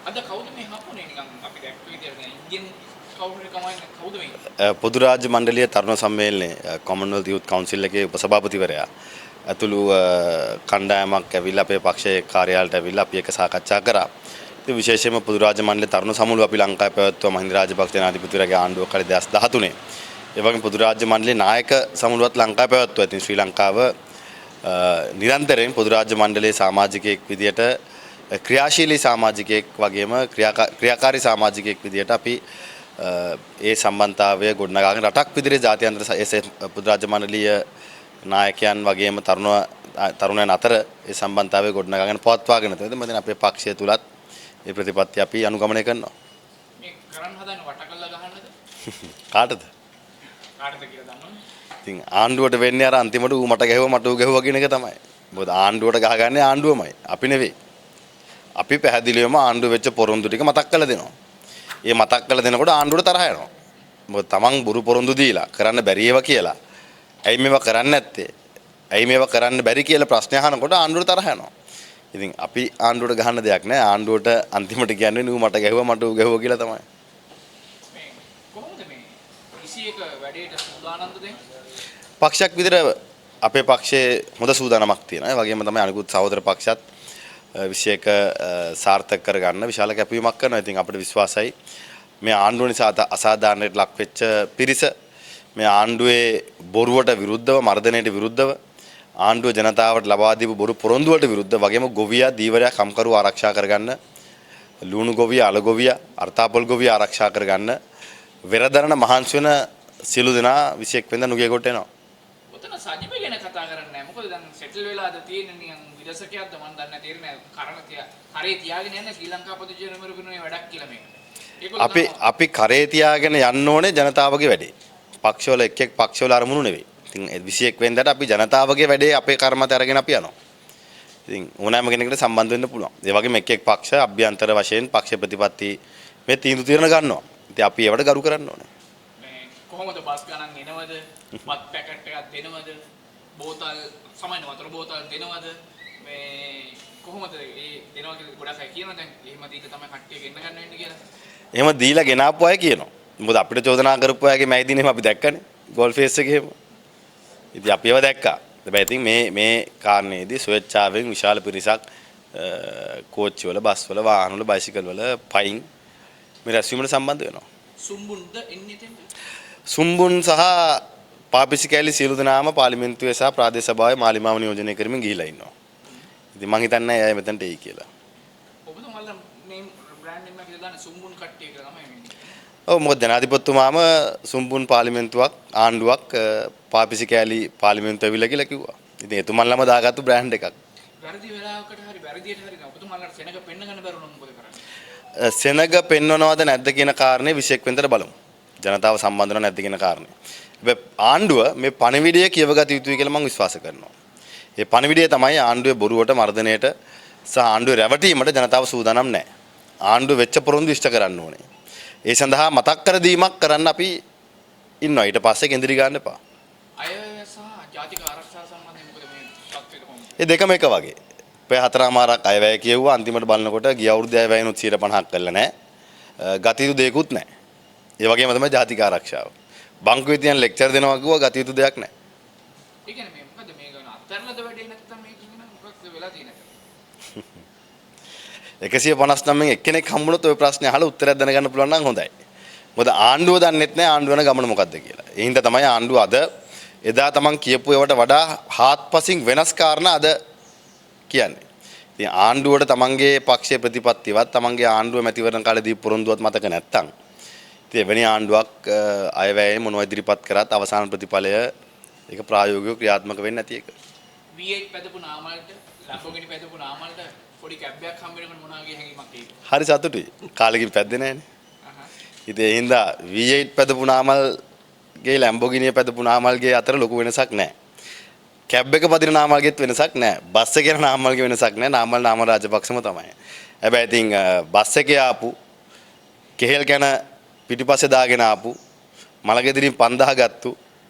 අද කවුද මේ හම්බුනේ? නිකන් අපි දැක්ක විදියට දැන් ඉන්දියන් කවුරු හරි කමන්නේ කවුද මේ? පොදු රාජ්‍ය මණ්ඩලීය තරුණ සම්මේලනයේ කොමන්වෙල්ත් යූත් කවුන්සිල් එකේ උපසභාපතිවරයා ඇතුළු කණ්ඩායමක් ඇවිල්ලා අපේ පක්ෂයේ කාර්යාලයට ඇවිල්ලා අපි එක සාකච්ඡා කරා. ඉතින් විශේෂයෙන්ම පොදු රාජ්‍ය මණ්ඩලයේ තරුණ සමුළුව අපි ලංකාවේ පැවැත්වුවා මහින්ද රාජපක්ෂ ජනාධිපතිවරයාගේ ආණ්ඩුව කාලේ 2013. ඒ වගේම පොදු රාජ්‍ය මණ්ඩලයේ නායක සමුළුවත් ලංකාවේ පැවැත්වුවා. ඉතින් ශ්‍රී ලංකාව නිරන්තරයෙන් පොදු රාජ්‍ය මණ්ඩලයේ සමාජිකයෙක් විදියට, ක්‍රියාශීලී සමාජිකයෙක් වගේම ක්‍රියාකාරී සමාජිකයෙක් විදියට අපි ඒ සම්බන්ධතාවය ගොඩනගාගෙන රටක් විදිහට ජාත්‍යන්තර පොදු රාජ්‍ය මණ්ඩලීය නායකයන් වගේම තරුණයන් අතර ඒ සම්බන්ධතාවය ගොඩනගාගෙන පවත්වාගෙන තියෙනවා. මම අපේ පක්ෂය තුලත් මේ ප්‍රතිපත්ති අපි අනුගමනය කරනවා. මේ කරන්න හදන්නේ වට කරලා ගහන්නද? කාටද? කාටද කියලා දන්නවනේ. ඉතින් ආණ්ඩුවට වෙන්නේ අර අන්තිමට ඌ මට ගැහුවා මට ඌ ගැහුවා කියන එක තමයි. මොකද ආණ්ඩුවට ගහගන්නේ ආණ්ඩුවමයි. අපි නෙවෙයි. අපි පැහැදිලිවම ආණ්ඩුව වෙච්ච පොරොන්දු ටික මතක් කරලා දෙනවා. ඒ මතක් කරලා දෙනකොට ආණ්ඩුවට තරහ යනවා. මොකද තමන් බොරු පොරොන්දු දීලා කරන්න බැරි ඒවා කියලා. ඇයි මේවා කරන්නේ නැත්තේ? ඇයි මේවා කරන්න බැරි කියලා ප්‍රශ්න අහනකොට ආණ්ඩුවට තරහ යනවා. ඉතින් අපි ආණ්ඩුවට ගහන්න දෙයක් නෑ. ආණ්ඩුවට අන්තිමට කියන්නේ ඌ මට ගැහුවා මට ඌ ගැහුවා කියලා තමයි. මේ කොහොමද මේ 21 වැඩේට සූදානම්ද දැන්? පක්ෂයක් විදිහට අපේ පක්ෂයේ හොඳ සූදානමක් තියෙනවා. ඒ වගේම තමයි අනිකුත් සහෝදර පක්ෂත් 21 සාර්ථක කරගන්න විශාල කැපවීමක් කරනවා. ඉතින් අපිට විශ්වාසයි මේ ආණ්ඩුව නිසා අසාධාරණයට ලක් වෙච්ච පිරිස මේ ආණ්ඩුවේ බොරුවට විරුද්ධව, මර්ධනයට විරුද්ධව, ආණ්ඩුව ජනතාවට ලබා දීපු බොරු පොරොන්දු වලට විරුද්ධ වගේම ගොවියා, දීවරයා, කම්කරුවා ආරක්ෂා කරගන්න, ලුණු ගොවියා, අල ගොවියා, අර්ථාපොල් ගොවියා ආරක්ෂා කරගන්න වෙරදරන මහන්සි වෙන සියලු දෙනා 21 වෙනිදා නුගේගොඩට එනවා. ඔතන සජිව ගැන කතා කරන්නේ නැහැ. මොකද දැන් සෙටල් වෙලාද තියෙන්නේ නිකන් විරසකයක්ද මන් දන්නේ නැහැ, තේරෙන්නේ නැහැ. කරණ තියා කරේ තියාගෙන යන්නේ ශ්‍රී ලංකා පොදු ජන පෙරමුණේ වැඩක් කියලා මේක. අපි අපි කරේ තියාගෙන යන්න ඕනේ ජනතාවගේ වැඩේ. පක්ෂවල එක් එක් පක්ෂවල අරමුණු නෙවෙයි. ඉතින් 21 වෙනිදාට අපි ජනතාවගේ වැඩේ අපේ කර්මත අරගෙන අපි යනවා. ඉතින් ඕනෑම කෙනෙකුට සම්බන්ධ වෙන්න පුළුවන්. ඒ වගේම එක් එක් පක්ෂ අභ්‍යන්තර වශයෙන් පක්ෂ ප්‍රතිපත්ති මේ තීන්දුව తీරන ගන්නවා. ඉතින් අපි ඒවට ගරු කරන්න ඕනේ. මේ කොහොමද බස් ගණන් එනවද? බත් පැකට් එකක් දෙනවද? බෝතල් සාමාන්‍ය වතුර බෝතල් දෙනවද? මේ කොහොමද ඒ දෙනවා කියලා ගොඩක් අය කියනවා දැන් එහෙම දීලා තමයි කට්ටිය ගෙන්න ගන්න වෙන්නේ කියලා. එහෙම දීලා ගෙනාපු අය කියනවා. මොකද අපිට චෝදනා කරපු අයගේ මැයිදින එහෙම අපි දැක්කනේ. ගෝල් ෆේස් එකේ එහෙම. ඉතින් අපි ඒව දැක්කා. හැබැයි ඉතින් මේ මේ කාරණේදී ස්වේච්ඡාවෙන් විශාල පිරිසක් කෝච්චි වල, බස් වල, වාහන වල, බයිසිකල් වල පයින් මේ රැස්වීමට සම්බන්ධ වෙනවා. සුම්බුන්ද එන්නේ එතෙන්ට? සුම්බුන් සහ පාපිසි කැලි සියලු දෙනාම පාර්ලිමේන්තුවේ සහ ප්‍රාදේශ සභාවේ මාලිමාව නියෝජනය කරමින් ගිහිලා ඉන්නවා. ඉතින් මං හිතන්නේ අය මෙතනට එයි කියලා. ඔබතුමාලා මේ බ්‍රෑන්ඩ් නේම් එක කියලා දාන්නේ සුම්බුන් කට්ටිය කියලා තමයි මේ. ඔව්, මොකද ජනාධිපතිතුමාම සුම්බුන් පාර්ලිමේන්තුවක් ආණ්ඩුවක් පාපිසි කැලි පාර්ලිමේන්තුව ඇවිල්ලා කියලා කිව්වා. ඉතින් එතුමන්ලම දාගත්තු බ්‍රෑන්ඩ් එකක්. වැරදි වෙලාවකට හරි වැරදියට හරි ඔබතුමාලාට සෙනග පෙන්න ගන්න බැරුණොත් මොකද කරන්නේ? සෙනග පෙන්වනවද නැද්ද කියන කාරණේ 21 වෙනිදාට බලමු. ජනතාව සම්බන්ධ වෙනවද නැද්ද කියන කාරණේ. හැබැයි ආණ්ඩුව මේ පණිවිඩය කියවගත යුතුයි කියලා මම විශ්වාස කරනවා. ඒ පණිවිඩය තමයි ආණ්ඩුවේ බොරුවට, මර්ධනයට සහ ආණ්ඩුවේ රැවටීමට ජනතාව සූදානම් නැහැ. ආණ්ඩුව වෙච්ච පොරොන්දු ඉෂ්ට කරන්න ඕනේ. ඒ සඳහා මතක් කර දීමක් කරන්න අපි ඉන්නවා. ඊට පස්සේ කේන්ද්‍රී ගන්න එපා. අය සහ ජාතික ආරක්ෂාව සම්බන්ධයෙන් මොකද මේ තත්ත්වය කොහොමද? ඒ දෙකම එක වගේ. පැය 4.5ක් අයවැය කියවුවා. අන්තිමට බලනකොට ගිය අවුරුද්දේ අයවැයනොත් 50ක් කරලා නැහැ. ගත යුතු දෙයක්වත් නැහැ. ඒ වගේම තමයි ජාතික ආරක්ෂාව. බංකුවේ තියන් ලෙක්චර් දෙනවා කිව්වා, ගත යුතු දෙයක් නැහැ. ඒ කියන්නේ මේ මොකද මේ ගන්න අත්හැරලාද වැඩේ නැත්තම් මේක කියන මොකක්ද වෙලා තියෙන්නේ? 159න් එක්කෙනෙක් හම්බුනොත් ඔය ප්‍රශ්නේ අහලා උත්තරයක් දැනගන්න පුළුවන් නම් හොඳයි. මොකද ආණ්ඩුව දන්නෙත් නෑ ආණ්ඩුව යන ගමන මොකද්ද කියලා. ඒ හින්දා තමයි ආණ්ඩුව අද එදා තමන් කියපු ඒවට වඩා හාත්පසින් වෙනස් කාරණා අද කියන්නේ. ඉතින් ආණ්ඩුවට තමන්ගේ පක්ෂයේ ප්‍රතිපත්තිවත් තමන්ගේ ආණ්ඩුව මැතිවරණ කාලේදී පොරොන්දුවත් මතක නැත්තම් ඉතින් එවැනි ආණ්ඩුවක් අයවැයෙන් මොනවා ඉදිරිපත් කරත් අවසාන ප්‍රතිඵලය ඒක ප්‍රායෝගිකව ක්‍රියාත්මක වෙන්නේ නැති එක. V8 පැදපු නාමල්ට, ලැම්බෝගිනි පැදපු නාමල්ට පොඩි කැබ් එකක් හම්බ වෙනකොට මොන වගේ හැඟීමක් එයිද? හරි සතුටුයි. කාලෙකින් පැද්දේ නෑනේ. ඉතින් ඒ හින්දා V8 පැදපු නාමල්ගේ ලැම්බෝගිනිය පැදපු නාමල්ගේ අතර ලොකු වෙනසක් නෑ. කැබ් එක පදින නාමල්ගේත් වෙනසක් නෑ. බස් එකේ යන නාමල්ගේ වෙනසක් නෑ. නාමල් නාමල් රාජපක්ෂම තමයි. හැබැයි ඉතින් බස් එකේ ආපු කෙහෙල් කන පිටිපස්සේ දාගෙන ආපු මලගෙදරින් 5000 ගත්තු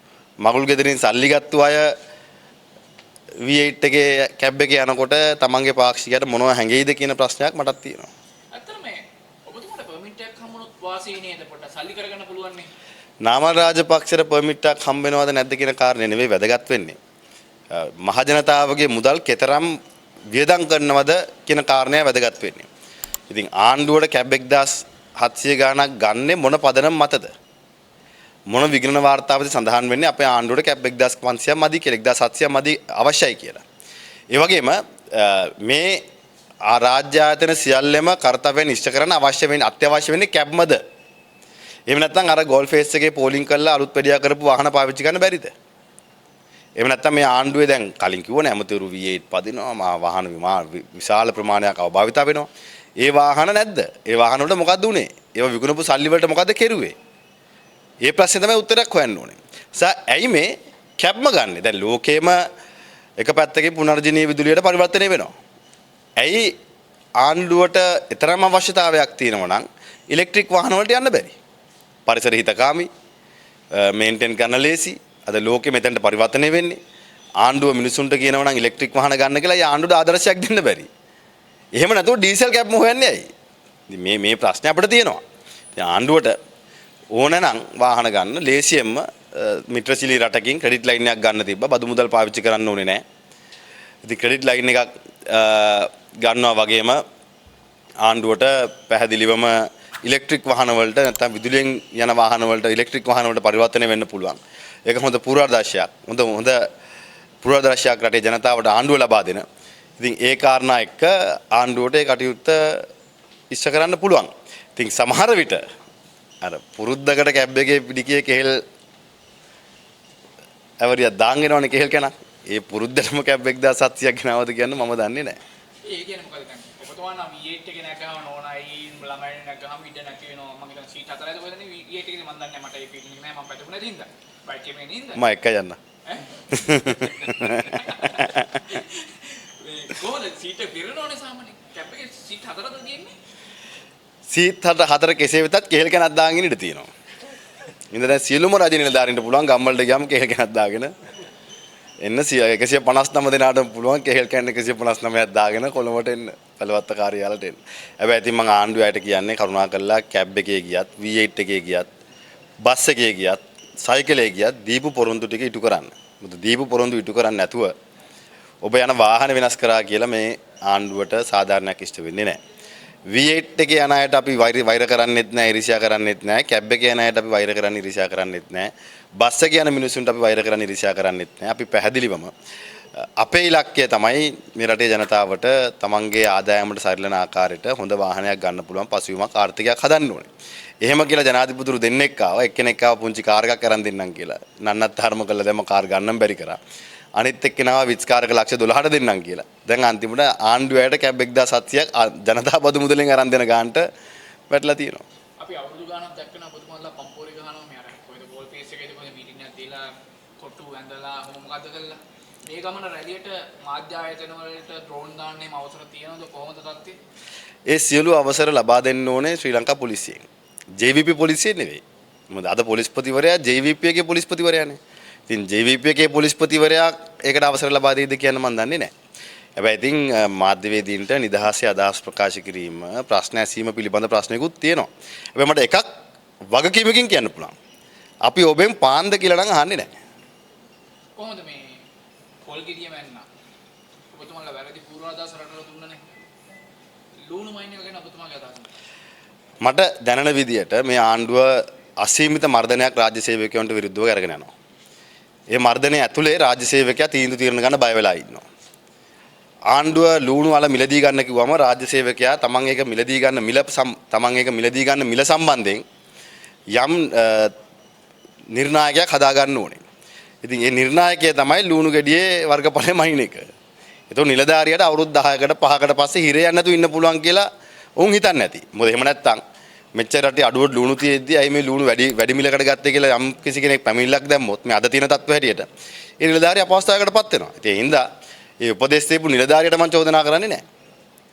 මගුල් ගෙදරින් සල්ලි ගත්තු අය V8 එකේ කැබ් එකේ යනකොට තමන්ගේ පාක්ෂිකයට මොනව හැංගෙයිද කියන ප්‍රශ්නයක් මටත් තියෙනවා. ඇත්තටම මේ අපහසුයි නේද? පොඩ්ඩක් සල්ලි කරගන්න පුළුවන් නේ. නාමල් රාජපක්ෂට පර්මිට් එකක් හම්බ වෙනවද නැද්ද කියන කාරණේ නෙවෙයි වැදගත් වෙන්නේ. මහජනතාවගේ මුදල් කෙතරම් වියදම් කරනවද කියන කාරණය වැදගත් වෙන්නේ. ඉතින් ආණ්ඩුවට කැබ් 1700 ගාණක් ගන්නෙ මොන පදනම මතද? මොන විගණන වාර්තාවද සඳහන් වෙන්නේ අපේ ආණ්ඩුවට කැබ් 1500 මදි කියලා, 1700 මදි අවශ්‍යයි කියලා. ඒ වගේම මේ රාජ්‍ය ආයතන සියල්ලම කර්තව්‍යයන් ඉෂ්ට කරන්න අවශ්‍ය වෙන්නේ, අත්‍යවශ්‍ය වෙන්නේ කැබ්මද? එහෙම නැත්නම් අර ගෝල් ෆේස් එකේ පෝලිං කරලා අලුත් වැඩියා කරපු වාහන පාවිච්චි කරන්න බැරිද? එහෙම නැත්නම් මේ ආණ්ඩුවේ දැන් කලින් කිව්වනේ ඇමතිවරු V8 පදිනවා, මා වාහන විශාල ප්‍රමාණයක් අවභාවිතා වෙනවා. ඒ වාහන නැද්ද? ඒ වාහන වලට මොකද්ද උනේ? ඒවා විකුණපු සල්ලි වලට මොකද්ද කෙරුවේ? ඒ ප්‍රශ්නේ තමයි උත්තරයක් හොයන්න ඕනේ. ඇයි මේ කැබ්ම ගන්නෙ? දැන් ලෝකේම එක පැත්තකින් පුනර්ජනීය විදුලියට පරිවර්තනය වෙනවා. ඇයි ආණ්ඩුවට තරම් අවශ්‍යතාවයක් තියෙනවා නම් ඉලෙක්ට්‍රික් වාහන වලට යන්න බැරි? පරිසර හිතකාමී, මේන්ටේන් කරන්න ලේසි. අද ලෝකෙ මෙතනට පරිවර්තනය වෙන්නේ. ආණ්ඩුව මිනිසුන්ට කියනවා නම් ඉලෙක්ට්‍රික් වාහන ගන්න කියලා, ඒ ආණ්ඩුවට ආදර්ශයක් දෙන්න බැරි. එහෙම නැතුව ඩීසල් කැබ්ම හොයන්නේ ඇයි? ඉතින් මේ ප්‍රශ්නේ අපිට තියෙනවා. ඉතින් ආණ්ඩුවට ඕන නම් වාහන ගන්න ලේසියෙන්ම මිත්‍රශීලී රටකින් ක්‍රෙඩිට් ලයින් එකක් ගන්න තිබ්බා. බදු මුදල් පාවිච්චි කරන්න ඕනේ නෑ. ඉතින් ක්‍රෙඩිට් ලයින් එකක් ගන්නවා වගේම ආණ්ඩුවට පැහැදිලිවම ඉලෙක්ට්‍රික් වාහන වලට නැත්නම් විදුලියෙන් යන වාහන වලට ඉලෙක්ට්‍රික් වාහන වලට පරිවර්තනය වෙන්න පුළුවන්. ඒක හොඳ පූර්වාදර්ශයක්. හොඳ හොඳ පූර්වාදර්ශයක් රටේ ජනතාවට ආණ්ඩුව ලබා දෙන. ඉතින් ඒ කාරණා එක්ක ආණ්ඩුවට ඒ කටයුත්ත ඉෂ්ට කරන්න පුළුවන්. ඉතින් සමහර විට අර පුරුද්දකට කැබ් එකේ පිටිකේ කෙහෙල් ඇවරියක් දාන් එනවනේ කෙහෙල් කැනක්. ඒ පුරුද්දටම කැබ් 1700ක් ගෙනාවද කියන්න මම දන්නේ නැහැ. ඒ කියන්නේ මොකද දැන්? ඔබතුමා නම් V8 එකේ නැගහම නෝනයි ළමයි නැගහම ඉඩ නැති වෙනවා. මං හිතන්නේ සීට් 4යිද කොහෙද නේ V8 එකේ මං දන්නේ නැහැ, මට ඒ ෆීලිං එක නෑ, මං පැටලුනේ නැති හින්දා. බයික් එකේ නේ හින්දා. මම එක යන්න. ඈ? මේ කොහොමද සීට් එක පිරෙනවනේ සාමාන්‍යයෙන්. කැබ් එකේ සීට් 4ද තියෙන්නේ? සීට් 4 කෙසේ වෙතත් කෙහෙල් කැනක් දාගෙන ඉඳ තියෙනවා. ඉතින් දැන් සියලුම රජ නිලධාරීන්ට පුළුවන් ගම් වලට ගියාම කෙහෙල් කැනක් දාගෙන එන්න. 159 දෙනාටම පුළුවන් කෙහෙල් කැන 159ක් දාගෙන කොළඹට එන්න, පළවත්ත කාර්යාලයට එන්න. හැබැයි ඉතින් මං ආණ්ඩුව අයට කියන්නේ කරුණා කරලා කැබ් එකේ ගියත්, V8 එකේ ගියත්, බස් එකේ ගියත්, සයිකලේ ගියත් දීපු පොරොන්දු ටික ඉටු කරන්න. මොකද දීපු පොරොන්දු ඉටු කරන්නේ නැතුව ඔබ යන වාහන වෙනස් කරා කියලා මේ ආණ්ඩුවට සාධාරණයක් ඉෂ්ට වෙන්නේ නැහැ. V8 එකේ යන අයට අපි වෛර කරන්නෙත් නැහැ, ඊර්ෂ්‍යා කරන්නෙත් නැහැ. කැබ් එකේ යන අයට අපි වෛර කරන්නේ, ඊර්ෂ්‍යා කරන්නෙත් නැහැ. බස් එකේ යන මිනිසුන්ට අපි වෛර කරන්නේ, ඊර්ෂ්‍යා කරන්නෙත් නැහැ. අපි පැහැදිලිවම අපේ ඉලක්කය තමයි මේ රටේ ජනතාවට තමන්ගේ ආදායමට සරිලන ආකාරයට හොඳ වාහනයක් ගන්න පුළුවන් පසුබිමක් ආර්ථිකයක් හදන්න ඕනේ. එහෙම කියලා ජනාධිපතිවරු දෙන්නෙක් ආවා. එක්කෙනෙක් ආවා පුංචි කාර් එකක් අරන් දෙන්නම් කියලා. නන්නත් ධර්ම කළා දැම්ම කාර් ගන්නම් බැරි කරා. අනිත් එක්කෙනා ආවා විත්ස් කාර් එක ලක්ෂ 12ට දෙන්නම් කියලා. දැන් අන්තිමට ආණ්ඩුව ඇයට කැබ් 1700ක් ජනතා බදු මුදලෙන් අරන් දෙන ගානට වැටලා තියෙනවා. අපි අවුරුදු ගානක් දැක්කන ඔබතුමාලා පම්පෝරි ගහනවා මේ අර කොහෙද ගෝල් ෆේස් එකේද කොහෙද මීටින් එකක් දීලා කොටු ඇඳලා කොහොම මොකද්ද කළා. මේ ගමන රැළියට මාධ්‍ය ආයතන වලට ඩ්‍රෝන් දාන්න එහෙම අවසර තියෙනවද, කොහොමද තත්ත්වය? ඒ සියලු අවසර ලබා දෙන්න ඕනේ ශ්‍රී ලංකා පොලිසියෙන්. JVP පොලිසියෙන් නෙවෙයි. මොකද අද පොලිස්පතිවරයා JVP එකේ පොලිස්පතිවරයානේ. ඉතින් JVP එකේ පොලිස්පතිවරයා ඒකට අවසර ලබා දෙයිද කියන්න මන් දන්නේ නැහැ. හැබැයි ඉතින් මාධ්‍යවේදීන්ට නිදහසේ අදහස් ප්‍රකාශ කිරීම, ප්‍රශ්න ඇසීම පිළිබඳ ප්‍රශ්නයකුත් තියෙනවා. හැබැයි මට එකක් වගකීමකින් කියන්න පුළුවන්. අපි ඔබෙන් පාන්ද කියලා නම් අහන්නේ නැහැ. කොහොමද මේ පොල් ගෙඩිය මැන්නා? ඔබතුමාලා වැරදි පූර්වාදහස රටට දුන්නනේ. ලුණු මයින් එක ගැන ඔබතුමාගේ අදහස මොකක්ද? මට දැනෙන විදියට මේ ආණ්ඩුව අසීමිත මර්ධනයක් රාජ්‍ය සේවකයන්ට විරුද්ධව අරගෙන යනවා. ඒ මර්ධනය ඇතුලේ රාජ්‍ය සේවකයා තීන්දුව තීරණ ගන්න බය වෙලා ඉන්නවා. ආණ්ඩුව ලුණු අල මිලදී ගන්න කිව්වම රාජ්‍ය සේවකයා තමන් ඒක මිලදී ගන්න මිල තමන් ඒක මිලදී ගන්න මිල සම්බන්ධයෙන් යම් නිර්ණායකයක් හදා ගන්න ඕනේ. ඉතින් ඒ නිර්ණායකය තමයි ලුණු ගෙඩියේ වර්ගඵලය මනින එක. එතකොට නිලධාරියාට අවුරුදු 10කට 5කට පස්සේ හිරේ යන්න නැතුව ඉන්න පුළුවන් කියලා උන් හිතන්නේ නැති. මොකද එහෙම නැත්තම් මෙච්චර රටේ අඩුවට ලුණු තියෙද්දි ඇයි මේ ලුණු වැඩි මිලකට ගත්තේ කියලා යම් කිසි කෙනෙක් පැමිණිල්ලක් දැම්මොත් මේ අද තියෙන තත්ත්වය හැටියට ඒ නිලධාරියා අපහසුතාවයකට පත් වෙනවා. ඉතින් ඒ හින්දා ඒ උපදෙස් දීපු නිලධාරියට මම චෝදනා කරන්නේ නැහැ.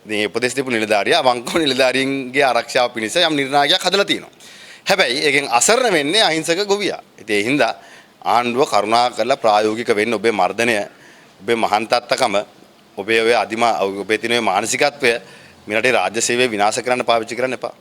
ඉතින් ඒ උපදෙස් දීපු නිලධාරියා අවංකව නිලධාරීන්ගේ ආරක්ෂාව පිණිස යම් නිර්ණායකයක් හදලා තියෙනවා. හැබැයි ඒකෙන් අසරණ වෙන්නේ අහිංසක ගොවියා. ඉතින් ඒ හින්දා ආණ්ඩුව කරුණා කරලා ප්‍රායෝගික වෙන්න ඔබේ මර්ධනය, ඔබේ මහාන්තත්තකම, ඔබේ ඔය අදිම ඔබේ තියෙන ඔය මානසිකත්වය මේ රටේ රාජ්‍ය සේවය විනාශ කරන්න පාවිච්චි කරන්න එපා.